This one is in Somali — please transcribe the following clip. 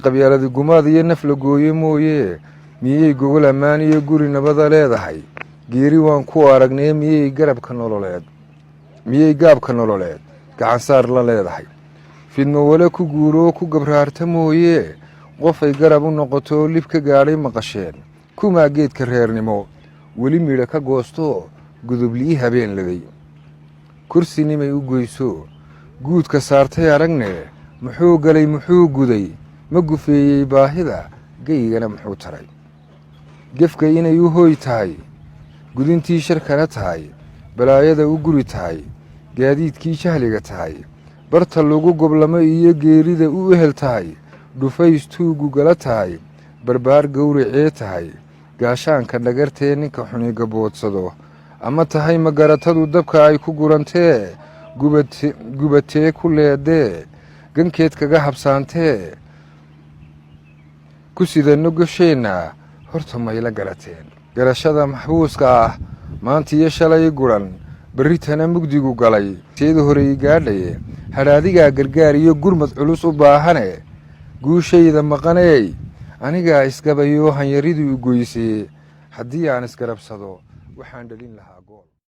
Qabyaaladi gumaad iyo naf la gooye mooye, miyey gogol ammaan iyo guri nabada leedahay? Geeri waan ku aragnee, miyey garabka nololeed, miyey gaabka nololeed gacansaar la leedahay? Fidmo wale ku guuroo ku gabraarta mooye, qofay garab u noqoto lib ka gaadhay maqasheen? Kumaa geedka reernimo weli midho ka goosto godoblii habeen laday kursinimay u goyso guudka saartay aragne? Muxuu galay? Muxuu guday? Ma gufeeyey baahida geygana? Muxuu taray? Gefka inay u hooy tahay, gudintii sharkana tahay, balaayada u guri tahay, gaadiidkii jahliga tahay, barta lagu goblamo iyo geerida u ehel tahay, dhufays tuugu gala tahay, barbaar gowracee tahay, gaashaanka dhagartee ninka xuni gaboodsado, ama tahay magaratadu dabka ay ku gurantee, gubatee ku leedee, gankeed kaga habsaantee, ku sidano gosheenna, horta mayla garateen? Garashada maxbuuska ah maanta iyo shalay guran, berritana mugdigu galay, seeda horey gaadhaye, hadhaadigaa gargaar iyo gurmad culus u baahane. Guushayda maqaneey, anigaa isgabayoo hanyaridu u goysee, haddii aan isgarabsado waxaan dhalin lahaa gool.